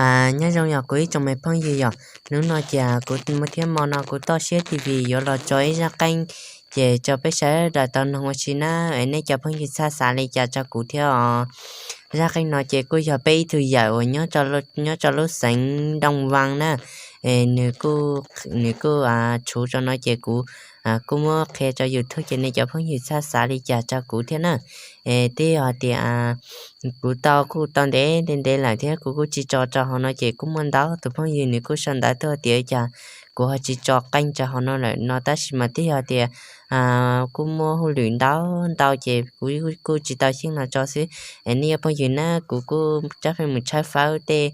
Nyob zoo yog kuv ib tsoom me phooj ywg yom, hnub no ces kuv muaj thiab mo no kuv toj siab tiag vim yuav los tso ib zaj qeej ces tso peb sawv daws tau noog ua si na. Es nej cov phooj ywg txhob xav li cas tso kuv thiab os. Zaj qeej no ces kuj yog peb ib tug yawm uas nyob rau lub xeev Doo Vaj na, nws kuj tshuv rau no ces kuv kuj muab qhia rau YouTube ces nej cov phooj ywg txhob xav li cas tso kuv thiab na. Es twb yog tias kuv tau kuj tau ntev ntev ntev lawm thiab kuv kuj tsis tso rau hauv no ces kuj muaj ntau tus phooj ywg nws kuj sau ntawv tuaj tias cas kuv ho tsis tso qeej rau hauv no lawm no, tab sis mas twb yog tias kuj muaj hauj lwm ntau ntau ces kuv kuj tsis tau xyeej los tso xwb. Es nej cov phooj ywg na, kuv kuj rov qab mus tshawb fawb tej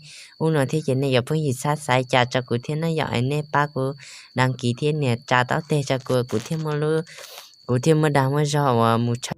ub no thiab ces nej cov phooj ywg txhob xav li cas tso kuv thiab na yom. Es nej pab kuv đăng ký thiab nias tsa taub teg tso kuv, kuv thiaj muaj dag muaj zog uas mus tshawb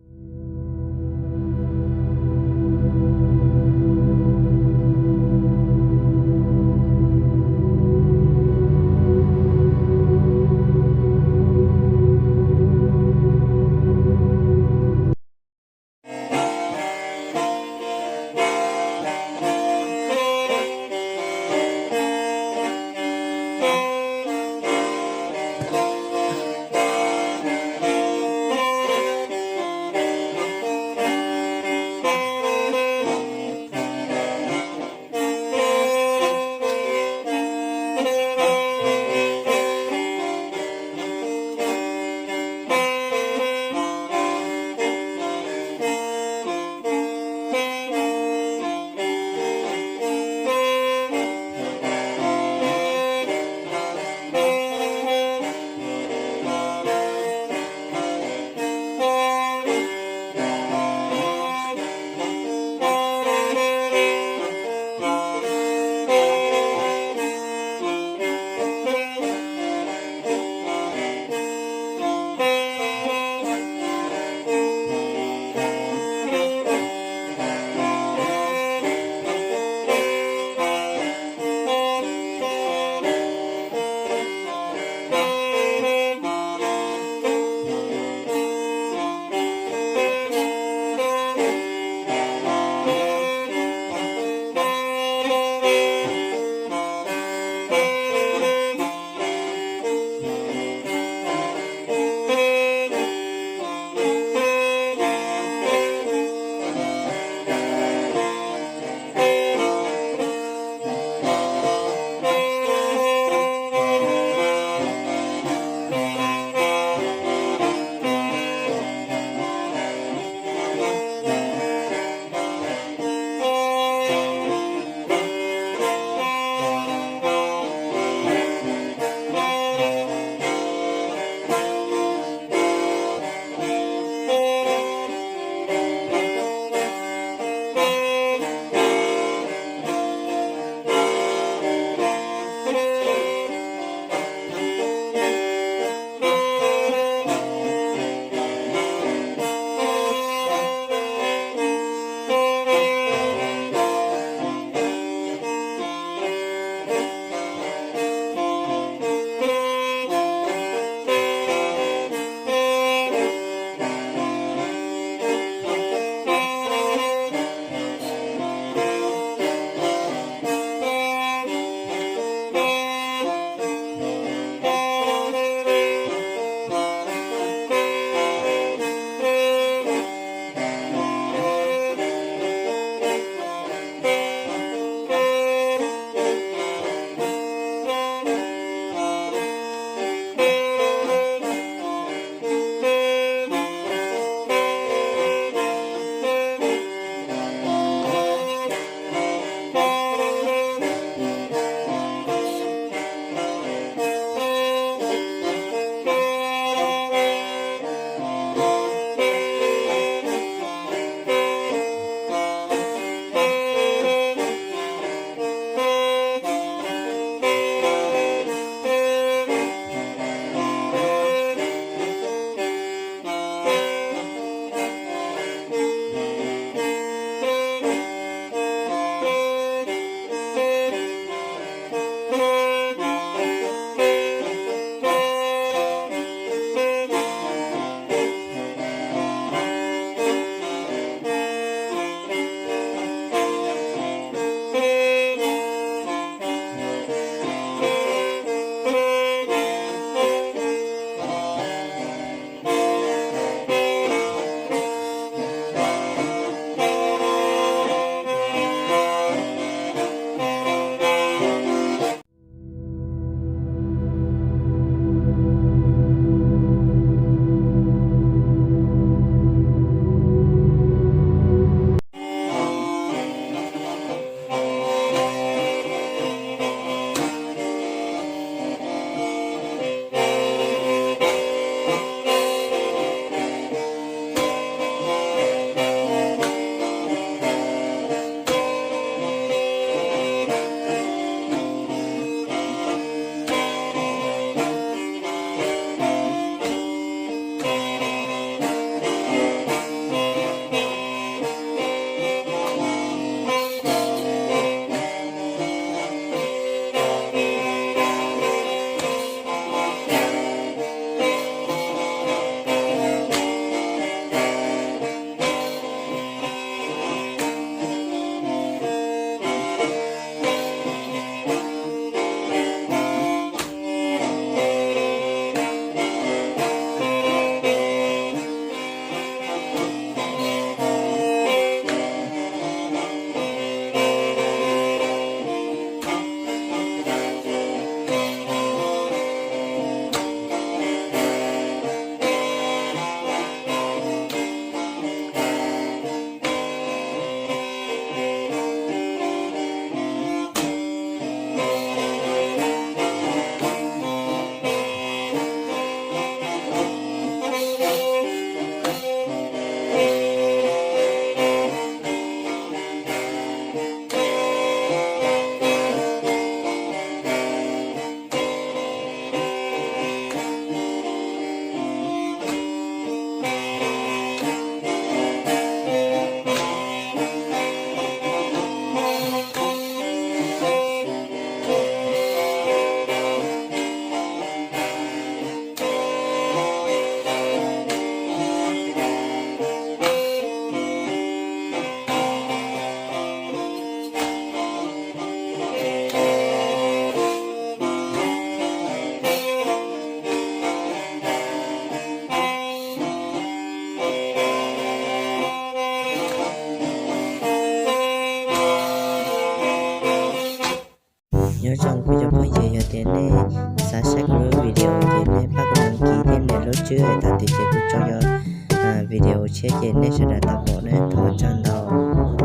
tus ces nej pab kuv đăng ký thiab nias lub tswb tag tim ces kuv tso cov video tshiab ces nej sawv daws tau pom nawb. Thov ua tsaug ntau.